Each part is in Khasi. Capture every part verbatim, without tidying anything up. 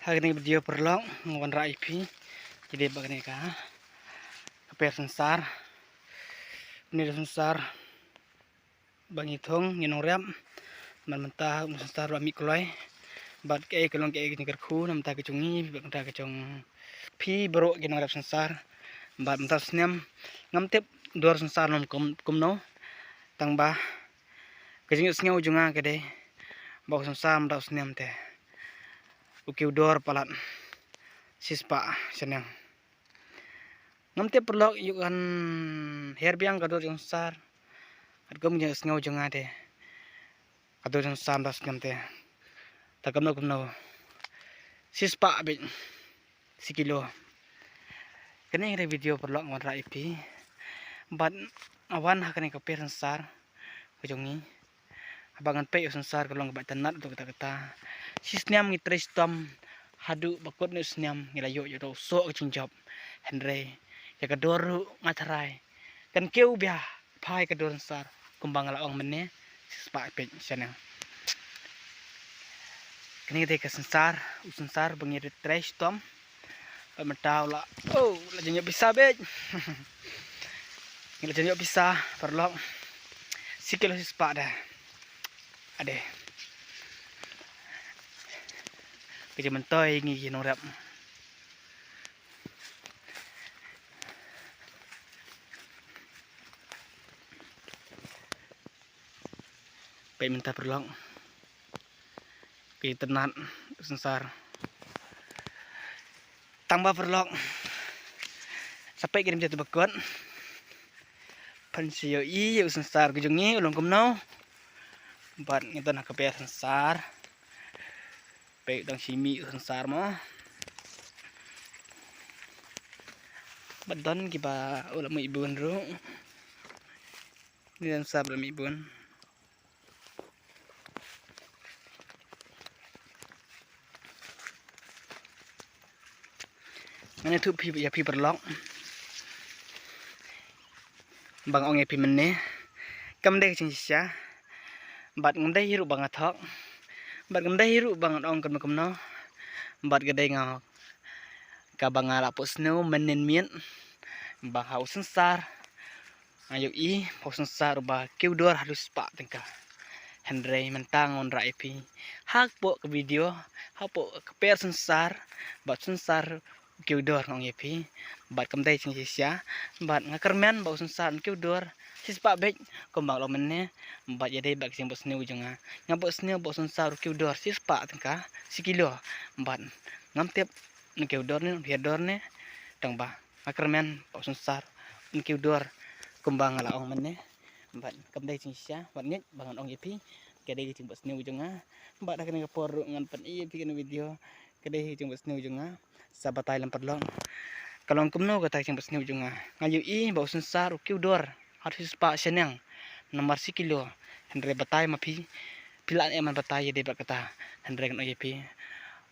Ha kane ka video paralok nga wanrah ïa phi. Ki dei ba kane ka, ka per synsar. Une u synsar ba ngi thung ngi nongrep. Bad mynta u synsar ba mih kloi. Bad kaei ka long kaei ka jingkyrkhu na mynta ka jong ngi bad mynta ka jong phi baroh ki nongrep synsar. Bad mynta u snem ngam tip dor synsar nym kum, kumno. Tang ba ka jingïohsngew jong nga ka dei ba u synsar mynta u snem te u kiew dor palat shispah shaneng. Ngam tip paralok ïoh kan her biang ka dor jong u synsar. Katkum ka jingïohsngew jong nga te ka dor jong u synsar mynta u snem te ta kumno kumno shispah beit shi kilo. Kane ka dei video paralok nga wanrah ïa phi. Bad nga wan ha kane ka per synsar ka jong ngi. Haba ngan peit u synsar ka long kaba itynnad uto katta katta. Shi snem ngi trei shitom haduh ba kut une u snem ngi la ïoh ïa uto u soh ka jingjop. Hynrei ïa ka dor ruh nga tharai kan kiew bha phai ka dor synsar kumba nga la ong mynne shispah beit shaneng. Kane ka dei ka synsar, u synsar ba ngi trei shitom. Bad mynta u la, oh, la jan ïoh pisa beit. Ngi la jan ïoh pisa paralok. Shi kilo shispah da. Ade. Ka jingmyntoi ngi ki nongrep. Peit mynta paralok. Ka itynnad u synsar. Tang ba paralok sa peit ka dei mynta te ba kut. Phin sa ïohi ïa u synsar ka jong ngi u long kumno. Bad ngi don ha ka per synsar. Peit dang shi mih u synsar mo. Bad don kiba u la mih bun ruh. Ni dan sap la mih bun. Ngan ïathuh phi ïa phi paralok. Ba nga ong ïa phi mynne kam dei ka jingshisha. Bad ngam dei hi ruh ba nga thok. Bad ngam dei hi ruh ba ngan ong kumno kumno. Bad ka dei nga kaba nga la phohsniew mynnin miet ba ha u synsar. Nga ïohi ba u synsar uba kiew dor haduh spah tyngka. Hynrei mynta nga wanrah ïa phi hapoh ka video, hapoh ka per synsar, ba u synsar u kiew dor nga ong ïa phi. Bad kam dei jingshisha, bad nga kyrmen ba u synsar u kiew dor shispah beit kumba nga la ong mynne. Bad ïa dei bad ka jingphohsniew jong nga, nga phohsniew ba u synsar u kiew dor shispah tyngka shi kilo. Bad ngam tip un kiew dor ne, un hiar dor ne, tang ba nga kyrmen ba u synsar un kiew dor kumba nga la ong mynne. Bad kam dei jingshisha, bad ngeit ba ngan ong ïa phi ka dei ka jingphohsniew jong nga. Bad ha kane ka por ruh ngan pyni ïa phi kane ka video. Ka dei ka jingphohsniew jong nga. Sa batai lem paralok. Ka long kumno kata ka jingphohsniew jong nga. Nga ïohi ba u synsar u kiew dor haduh shispah shaneng. Namar shi kilo. Hynrei batai ma phi. Phi lah ne em ban batai ïa dei bad kata. Hynrei ngan ong ïa phi.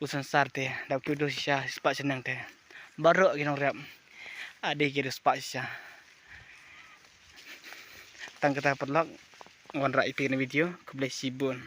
U synsar te da u kiew dor shisha shispah shaneng te. Baroh ki nongrep. Ade ki dei spah shisha. Tang kata paralok. Nga wanrah ïa phi kane ka video. Khublei shibun.